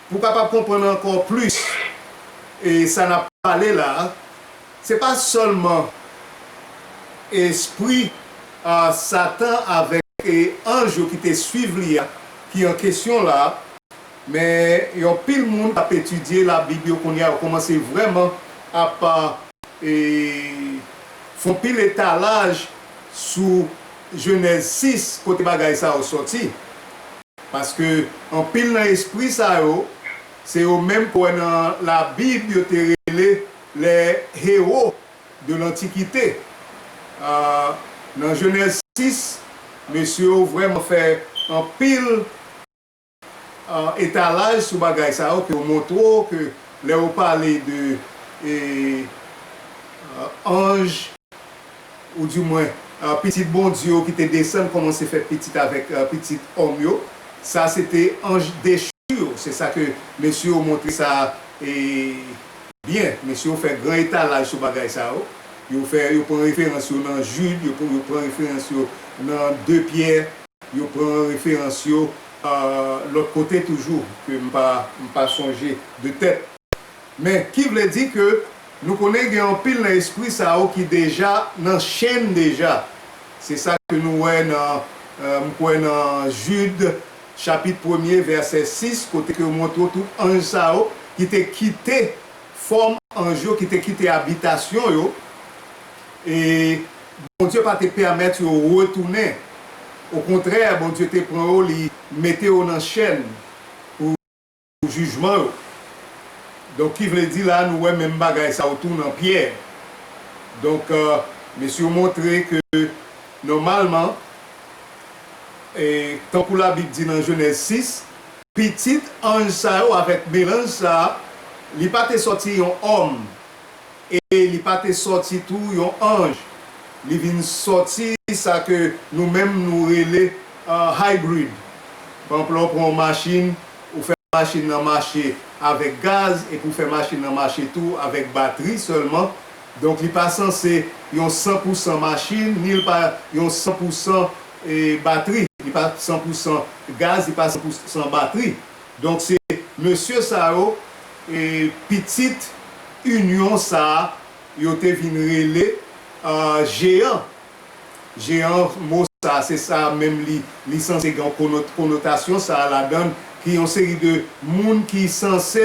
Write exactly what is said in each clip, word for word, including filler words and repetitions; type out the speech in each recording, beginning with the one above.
pou w kapab konprann ankò plis e sa n ap pale la a, se pa sèlman espri a Satan avèk e anj yo ki te swiv li a ki an kesyon la a, men yon pil moun k ap etidye Labib yo kounye a, yo kòmanse vrèman ap e, fè yon pil etalaj sou Jenèz sis, kote bagay sa yo sòti. Paske anpil nan espri sa yo, se yo menm ke w wè nan Labib yo te rele les héros de l'Antiquité. A, nan Jenèz sis, mesye yo vrèman fè anpil a, etalaj sou bagay sa yo, ke yo montre w ke lè yo pale de e, a, anj, oudimwen a, pitit Bondye yo ki te desann kòmanse fè pitit avèk a, pitit òm yo, sa se te anj dechi yo. Se sa ke mesye yo montre sa e, byen. Mesye yo fè gran etalaj sou bagay sa yo. Yo fè, yo pran referans yo nan Jid, yo pran, yo pran referans yo nan de Pyè, yo pran referans yo a, lòt kote toujou, ke m pa, m pa sonje de tèt. Men, ki vle di ke nou konnen gen anpil nan espri sa yo ki deja nan chenn deja. Se sa ke nou wè nan, e, m kwè nan Jid, chapit premye, vèsè sis, kote ke yo montre w tout anj sa yo ki te kite fòm anj yo, ki te kite abitasyon yo. E Bondye pa te pèmèt yo retounen. Okontrè, Bondye te pran yo, li mete yo nan chenn pou jijman yo. Donk, ki vle di la, nou wè menm bagay sa yo tou nan Pyè. Donk, e, mesye yo montre ke, nòmalman, e, tankou Labib di nan Jenèz sis, pitit anj sa yo avèk melanj sa a, li pa te sòti yon òm, e li pa te sòti tou yon anj. Li vin sòti sa ke nou menm nou rele, a, hybrid. Pa egzanp, lè w pran yon machin, ou fè machin nan mache avèk gaz, epi w fè machin nan mache tou avèk batri sèlman. Donk, li pa sanse yon san pou san machin, ni l pa yon san pou san, e, batri. Li pa san pou san gaz, li pa san pou san batri. Donk, se mesye sa yo, e, pitit inyon sa a, yo te vin rele, a, jeyan. Jeyan, mo sa, se sa menm li, li sanse gen yon kono-, konotasyon sa a ladan l, ki yon seri de moun ki sanse,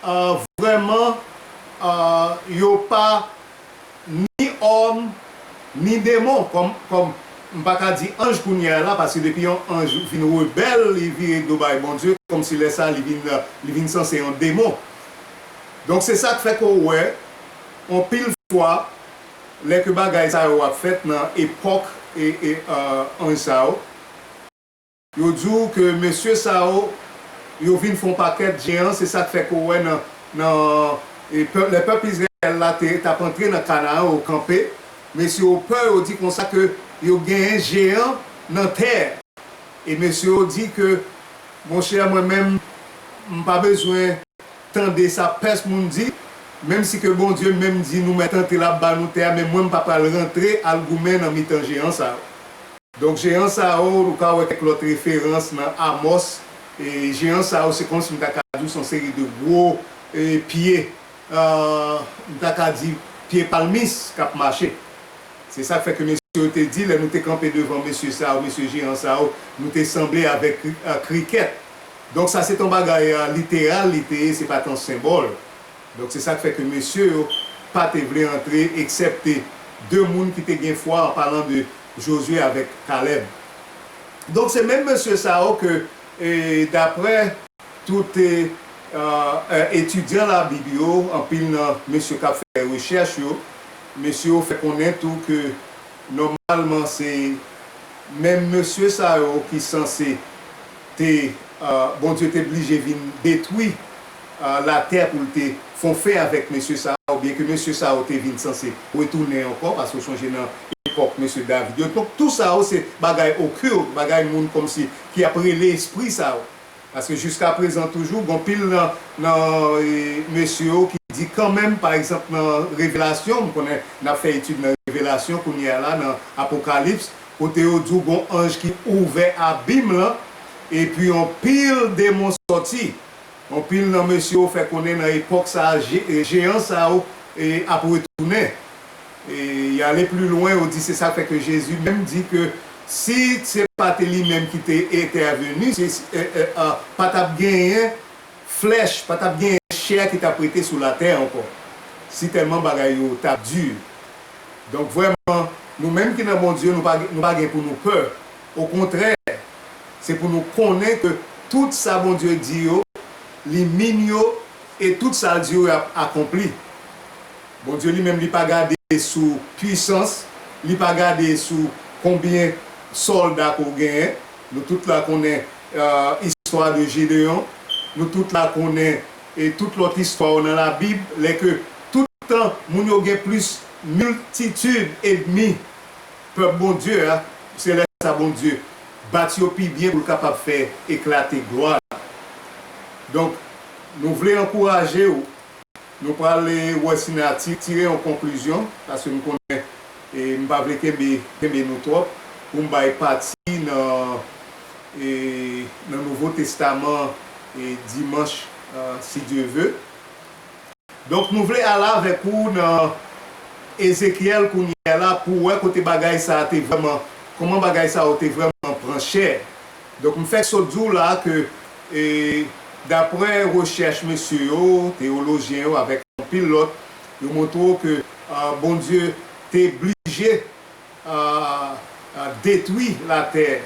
a, vrèman, a, yo pa ni òm, ni demon, kòm, kòm, m pa ka di anj kounye a la, paske depi yon anj vin rebèl, li vire do bay Bondye, kòmsi lè sa a li vin, li vin sanse yon demon. Donk, se sa k fè ke w wè, anpil fwa, lè ke bagay sa yo ap fèt nan epòk e, e, a, anj sa yo, yo di w ke mesye sa yo, yo vin fè yon pakèt jeyan, se sa k fè ke w wè nan, nan, e, pèp, lè pèp Izrayèl la te, t ap antre nan Kanaran, yo kanpe, mesye yo pè, yo di konsa ke yo genyen jeyan nan tè. E mesye yo di ke, monchè, mwen menm, m pa bezwen tande sa pès moun di, menm si ke Bondye menm di nou mèt antre, l ap ba nou tè a, men mwen, m pa pral rantre al goumen nan mitan jeyan sa yo. Donk, jeyan sa yo, ou ka wè kèk lòt referans nan Amòs, e jeyan sa yo, se kòmsi m ta ka di w, se yon seri de gwo, e, pye, a, m ta ka di, pye palmis k ap mache. Se sa k fè ke mesye yo te di, lè nou te kanpe devan mesye sa yo, mesye jeyan sa yo, nou te sanble avèk kri-, a, krikèt. Donk, sa se t yon bagay, a, literal, li te ye, se pa t yon senbòl. Donk, se sa k fè ke mesye yo pa te vle antre, eksèpte de moun ki te gen fwa, an palan de Jozye avèk Kalèb. Donk, se menm mesye sa yo ke, e, daprè tout, e, e, etidyan Labib yo, anpil nan mesye k ap fè rechèch yo, mesye yo fè konnen tou ke nòmalman se menm mesye sa yo ki sanse te, a, Bondye te blije vin detwi, a, latè pou l te fè yon fen avèk mesye sa yo, oubyen ke mesye sa yo te vin sanse retounen ankò, paske w sonje nan epòk mesye David yo. Donk, tou sa yo se bagay okilt, bagay moun kòmsi ki ap rele espri sa yo. Paske jiskaprezan toujou, gen anpil nan, nan, e, mesye yo ki di kanmenm, pa egzanp, nan Revelasyon, m konnen n ap fè etid nan Revelasyon kounye a la, nan Apokalips, kote yo di w gen yon anj ki ouvè abim lan, epi yon pil demon sòti. Anpil nan mesye yo fè konnen nan epòk sa a, je- e, jeyan sa yo e, ap retounen. E, y ale pli lwen, yo di se sa k fè ke Jezi menm di ke si se pa te li menm ki te entèveni, si e, e, a, pa t ap genyen flèch, pa t ap genyen chè ki t ap rete sou latè ankò. Si tèlman bagay yo t ap di. Donk, vrèman, nou menm ki nan Bondye, nou pa, nou pa gen pou nou pè. Okontrè, se pou nou konnen ke tout sa Bondye di yo, li min yo, e tout sa l di yo, y ap akonpli. Bondye li menm, li pa gade sou pwisans, li pa gade sou konbyen sòlda ke w genyen. Nou tout la konnen, euh, istwa de Gédéon. Nou tout la konnen, e tout lòt istwa yo nan Labib, lè ke tout tan moun yo gen plis miltitid ènmi pèp Bondye a, se lè sa Bondye bat yo pi byen pou l kapab fè eklate glwa l. Donk, nou vle ankouraje w, nou pral wè si n a ti- tire yon konklizyon, paske m konnen e m pa vle kenbe, kenbe nou twòp, pou m bay pati nan, e, nan Nouvo Testaman e dimanch, euh, si Dye ve. Donk, nou vle al avèk ou nan Ezekyèl kounye a la pou wè kote bagay sa a te vrèman, kòman bagay sa yo te vrèman pran chè. Donk, m fèk sot di w la ke, e, daprè rechèch mesye yo, teyolojyen yo, avèk anpil lòt, yo montre w ke, a, Bondye te blije, a, a, detwi latè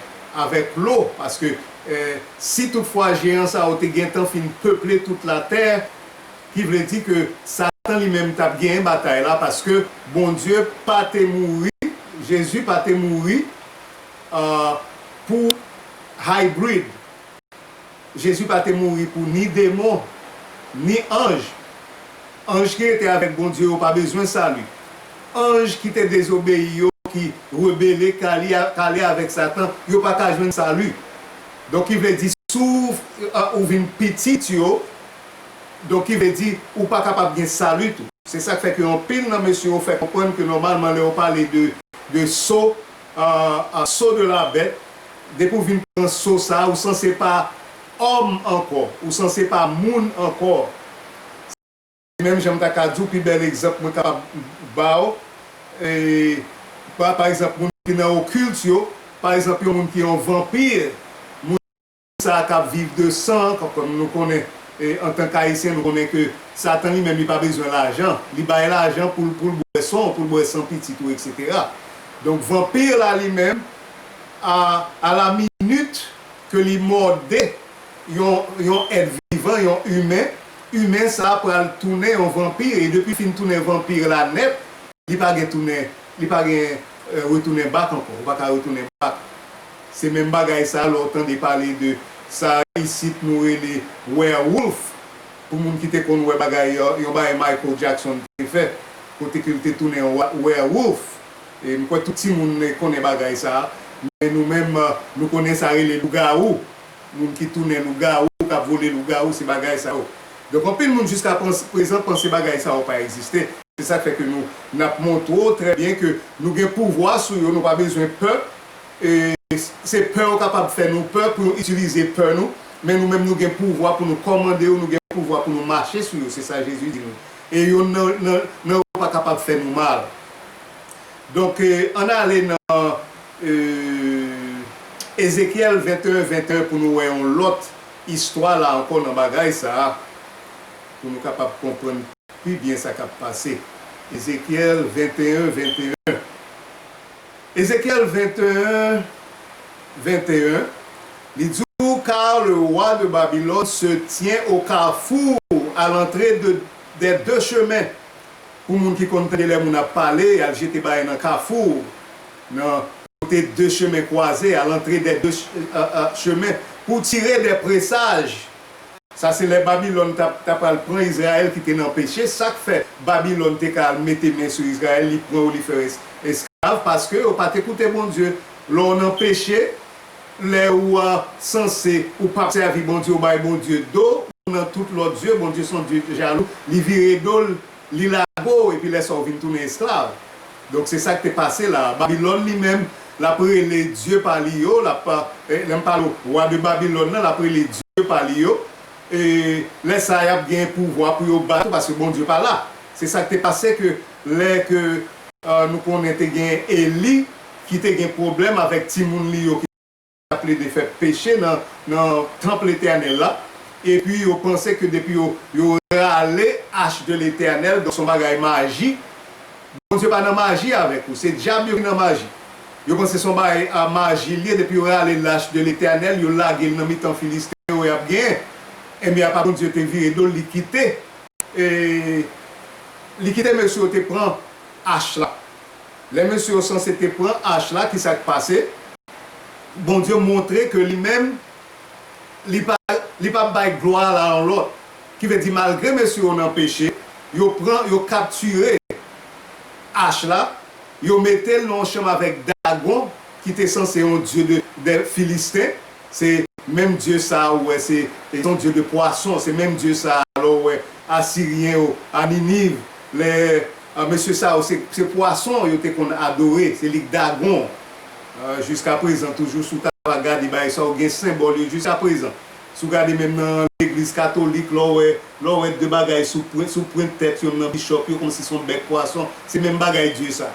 avèk lo, paske, e, si toutfwa jeyan sa yo te gentan fin peple tout latè, ki vle di ke Satan li menm t ap genyen batay la, paske Bondye pa te mouri, Jezi pa te mouri, a, pou hybrid. Jezi pa te mouri pou ni demon, ni anj. Anj ki rete avèk Bondye yo pa bezwen sali. Anj ki te dezobeyi yo, ki rebele, k ale a- k ale avèk Satan, yo pa ka jwenn sali. Donk, ki vle di, si w, a, ou vin pitit yo, donk, ki vle di, ou pa kapab gen sali tou. Se sa k fè ke anpil nan mesye yo fè konprann ke nòmalman lè yo pale de, de so, a, a, so de la bèt, depi w vin pran so sa, ou sanse pa òm ankò, ou sanse pa moun ankò. Menm jan m ta ka di w, pi bèl egzanp mwen kapab ba w, e, pa, pa egzanp, moun ki nan okilt yo, pa egzanp, yon moun ki yon vanpi, moun sa k ap viv de san, kòm, kòm nou konnen, e, antank Ayisyen, nou konnen ke Satan li menm, li pa bezwen lajan. Li bay lajan pou l, pou l bwè san, pou l bwè san pitit ou, etsetera. Donk, vanpi la li menm, a, à la minute que li mòde yon, yon èt vivan, yon imen, imen sa a pral tounen yon vanpi, e depi fin tounen vanpi la nèt, li pa gen tounen, li pa gen, e, retounen bak ankò, ou pa ka retounen bak. Se menm bagay sa, lè w tande pale de sa isit nou rele werewolf, pou moun ki te konn wè bagay, yon, yon bagay Michael Jackson te fè, kote ke l te tounen yon wa- werewolf. E m kwè tout timoun konnen bagay sa, men nou menm, nou konnen sa rele lougawou. Moun ki tounen lougawou, k ap vole lougawou, se bagay sa yo. Donk, anpil moun jiska pans- prezan panse bagay sa yo pa egziste. Se sa k fè ke nou, n ap montre w trè byen ke nou gen pouvwa sou yo, nou pa bezwen pè. E se pè yo kapab fè nou pè pou yo itilize pè nou, men nou menm nou gen pouvwa pou nou kòmande yo, nou gen pouvwa pou nou mache sou yo. Se sa Jezi di nou. E youn nan, nan, nan yo pa kapab fè nou mal. Donk, e, ann ale nan, e, Ezekyèl venteyen, venteyen pou nou wè yon lòt istwa la ankò nan bagay sa a, pou nou kapab konprann pi byen sa k ap pase. Ezekyèl venteyen, venteyen. Ezekyèl venteyen, venteyen, li di w, car le roi de Babylone se tient au carrefour, à l'entrée de, des deux chemins. Pou moun ki konn tande lè moun ap pale, y al jete bagay nan kafou, nan kote de chemen kwaze, à l'entrée des deux ch- euh, euh, chemins, pou tire des présages. Sa se lè Babilòn t ap, t ap pral pran Izrayèl ki te nan peche. Sa k fè Babilòn te ka al mete men sou Izrayèl, li pran yo, li fè yo es- esklav, paske yo pa te koute Bondye. Lè w nan peche, lè ou a sanse, ou p ap sèvi Bondye, ou bay Bondye do, ou nan tout lòt dye, Bondye se yon Dye jalou, li vire do l, li lage w, epi lè sa a ou vin tounen esklav. Donk, se sa k te pase la a. Babilòn li menm, l ap rele dye pa li yo, l ap, eh, lè m pale w, wa de Babilòn nan, l ap rele dye pa li yo, e lè sa a y ap gen pouvwa pou yo bat ou, paske Bondye pa la. Se sa k te pase ke lè ke, euh, nou konnen te gen Eli ki te gen pwoblèm avèk timoun li yo ki t ap plede fè peche nan, nan tanp Letènèl la. Epi yo panse ke depi yo, yo rale Arche de l'Éternel, donk se yon bagay maji, Bondye pa nan maji avèk ou, se dyab yo ki nan maji. Yo panse se yon bagay a maji l ye, depi yo rale Arche de l'Éternel, yo lage l nan mitan Filisten yo, y ap genyen. Enben, apa Bondye te vire do l, li kite, e, li kite mesye yo te pran ach la. Lè mesye yo sanse te pran ach la, ki sa k pase? Bondye montre ke li menm, li pa, li pa bay glwa la yon lòt. Ki vle di, malgre mesye yo nan peche, yo pran, yo kaptire ach la, yo mete l nan yon chanm avèk Dagon, ki te sanse yon dye de, de Filisten. Se menm dye sa a, ou wè, se, se yon dye de pwason, se menm dye sa a, lè w wè Asiryen yo, a Niniv, lè, a, mesye sa yo, se, se pwason yo te konn adore, se li k Dagon. A, jiska prezan, toujou, si w ta va gade bagay sa yo, gen senbòl yo jiska prezan. Si w gade menm nan legliz katolik, lè w wè, lè w wè de bagay sou pwent, sou pwent tèt yonn nan bichòp yo, kòmsi se yon bèk pwason, se menm bagay dye sa.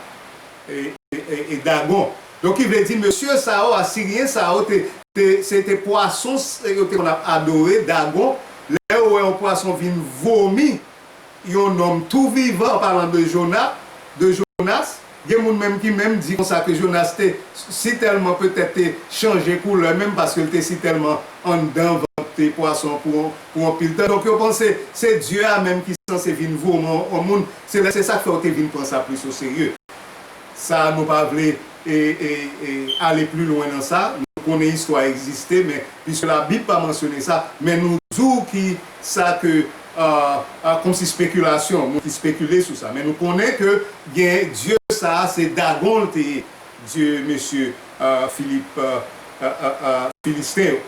E, e, e, e Dagon. Donk, ki vle di, mesye sa yo, Asiryen sa yo, te, te, se te pwason s-, yo te konn ap adore, Dagon. Lè yo wè yon pwason vin vomi yon nonm tou vivan, an palan de Jona, de Jonas, gen moun menm ki menm di konsa ke Jonas te si tèlman petèt te chanje koulè menm paske l te si tèlman anndan vant pwason pou, pou anpil tan. Donk, yo panse se Dye a menm ki sanse vin vomi yon, yon moun. Se lè, se sa k fè yo te vin pran sa plis o serye. Sa, nou pa vle, e, e, e, ale pli lwen nan sa. Nou konnen istwa a egziste, men piske Labib pa mansyone sa, men nou di w ki sa ke, a, a, kòmsi spekilasyon, moun ki spekile sou sa. Men nou konnen ke gen dye sa a, se Dagon l te ye, dye mesye, a, Filip, a, a, a, a, Filisten yo.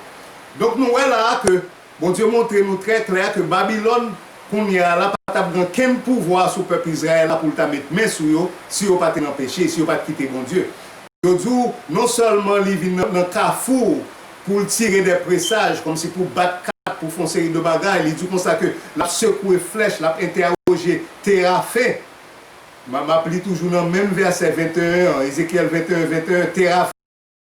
Donk, nou wè la a ke Bondye montre nou trè klè ke Babilòn, kounye a la, pa t ap gen kenn pouvwa sou pèp Izrayèl la pou l ta met men sou yo, si yo pa te nan peche, si yo pa t kite Bondye. Yo di w, non sèlman li vin nan, nan kafou pou l tire de presaj, kòmsi pou bat kat, pou fè yon seri de bagay, li di w konsa ke l ap sekwe flèch, l ap entèwoje terafen. M a, m ap li toujou nan menm vèsè venteyen an, Ezekyèl venteyen, venteyen, terafen.